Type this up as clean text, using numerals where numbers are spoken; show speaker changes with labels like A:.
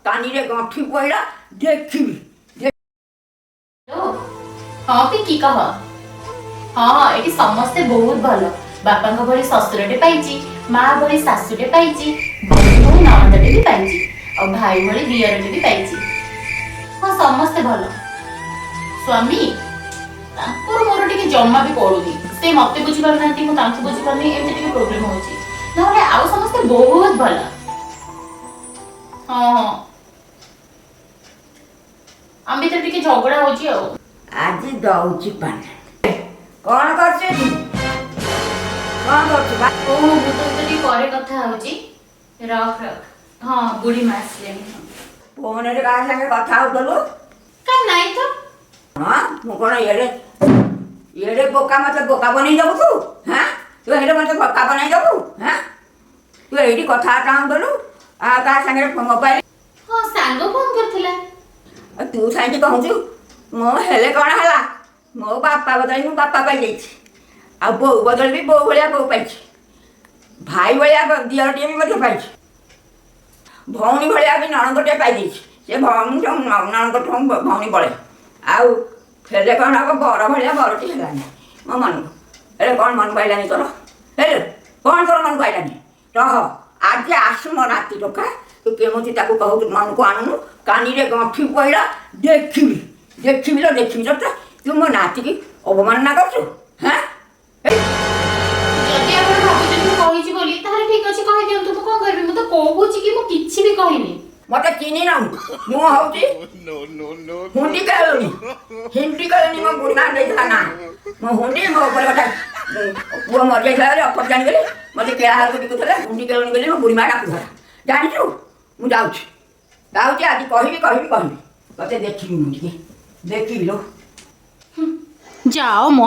A: କାନିରେ ଗଣ୍ଠି ପଇଲା, ଦେଖିବି।
B: ହ୍ୟାଲୋ, ହଁ ପିଙ୍କି, କହ। ହଁ, ଏଠି ସମସ୍ତେ ବହୁତ ଭଲ। ବାପାଙ୍କ ଭଳି ଶ୍ୱଶୁରଟେ ପାଇଛି, ମା ଭଳି ଶାଶୁଟେ ପାଇଛି, ଭଉଣୀ ଭଳି ନଣନ୍ଦଟେ ବି ପାଇଛି ଆଉ ଭାଇ ଭଳି ଦିଅରଟେ ବି ପାଇଛି। ହଁ, ସମସ୍ତେ ଭଲ। ସ୍ୱାମୀ, ତାଙ୍କର ମୋର ଟିକେ ଜମା ବି ପଡୁନି। ସେ ମତେ ବୁଝିପାରୁନାହାନ୍ତି, ମୁଁ ତାଙ୍କୁ ବୁଝିପାରୁନି। ଏମିତି ଟିକେ ପ୍ରୋବ୍ଲେମ ହଉଛି, ନହେଲେ ଆଉ ସମସ୍ତେ ବହୁତ ଭଲ। ହଁ, ଆମ ଭିତରେ ଟିକେ ଝଗଡା ହଉଛି ଆଉ।
A: ଆଜି ଦଉଛି ପାନେ। କଣ କରୁଛୁ ଏଠି? କଣ କରୁଛୁ ବା?
B: ଓ, ମୁଁ ତୋ ସହିତ ଟିକେ ପରେ କଥା ହଉଛି। ରଖ, ରଖ। ହଁ, ବୁଢୀ ମା ଆସିଲେଣି।
A: ଫୋନରେ କାହା ସାଙ୍ଗେ କଥା ହଉଥିଲୁ?
B: କାଇଁ, ନାଇଁ ତ।
A: ହଁ, ମୁଁ କଣ ଏଡ଼େ ଏଡ଼େ ବୋକା? ମତେ ବୋକା ବନେଇ ଦବୁ ତୁ? ହାଁ, ତୁ ହେଲେ ମତେ ବୋକା ବନେଇ ଦବୁ? ହାଁ, ତୁ ଏଇଠି କଥାବାର୍ତ୍ତା ହଉଥିଲୁ ଆଉ କାହା ସାଙ୍ଗରେ ମୋବାଇଲ?
B: ହଁ, ସାଙ୍ଗ ଫୋନ କରିଥିଲା।
A: ଆଉ ତୁ ସାଇକି କହୁଛୁ। ମୋ ହେଲେ କଣ ହେଲା, ମୋ ବାପା ବଦଳି ମୁଁ ବାପା ପାଇଯାଇଛି, ଆଉ ବୋଉ ବଦଳି ବି ବୋଉ ଭଳିଆ ବୋଉ ପାଇଛି, ଭାଇ ଭଳିଆ ଦିଅରଟିଏ ବି ମଧ୍ୟ ପାଇଛି, ଭଉଣୀ ଭଳିଆ ବି ନଣନ୍ଦଟିଏ ପାଇଯାଇଛି। ସେ ଭଉଣୀ ନଣନ୍ଦଠୁ ଭଉଣୀ ବଳେ। ଆଉ ହେଲେ କଣ ହବ, ବର ଭଳିଆ ବରଟି ହେଲାନି ମୋ ମନକୁ। ହେଲେ କଣ ମନକୁ ଆଇଲାନି ତୋର? ହେଲେ କଣ ତୋର ମନକୁ ଆଇଲାନି? ରହ, ଆଜି ଆସୁ ମୋ ନାତି ଟୋକା। ତୁ କେମିତି ତାକୁ କହୁଛୁ ମନକୁ ଆଣୁନୁ? କାନିରେ ଗଣ୍ଠି ପଇଲା, ଦେଖିବି, ଦେଖିବି ଲୋ, ଦେଖିବି ତୋତେ। ତୁ ମୋ ନାତିକି ଅବମାନନା କରୁଛୁ? ହାଁ, ଏଇ।
B: ଯଦି ଆପଣ ଭାବୁଛନ୍ତି ମୁଁ କହିଛି ବୋଲି, ତାହେଲେ ଠିକ ଅଛି, କହିଦିଅନ୍ତୁ। ମୁଁ କଣ କରିବି? ମୁଁ ତ କହୁଛି କି ମୁଁ କିଛି ବି କହିନି।
A: ମତେ ଚିହ୍ନି ନାହୁଁ। ମୁଁ ହଉଛି ହୁଣ୍ଡି କେଳୁନି, ହିଣ୍ଡି କେଳୁନି। ମୋ ବୁଢ଼ୀ ମା ଦେଇଥିଲା ନା ମୋ ହୁଣ୍ଡି। ମୋ ଉପରେ ଗୋଟେ ପୁଅ ମରିଯାଇଥିଲା ବୋଲି, ଅପର ବୋଲି ମତେ କେଳା ଘରକୁ ବିକୁଥିଲେ। ହୁଣ୍ଡି କେଳୁନି ବୋଲି ମୋ ବୁଢ଼ୀ ମା ଡାକୁଥିଲା, ଜାଣିଛୁ? ମୁଁ ଯାଉଛି, ଯାଉଛି। ଆଜି କହିବି, କହିବି, କହିବି ତତେ। ଦେଖିବି, ମୁଁ ଟିକେ ଦେଖିବି ଲୋ।
B: ଯାଅ ମ।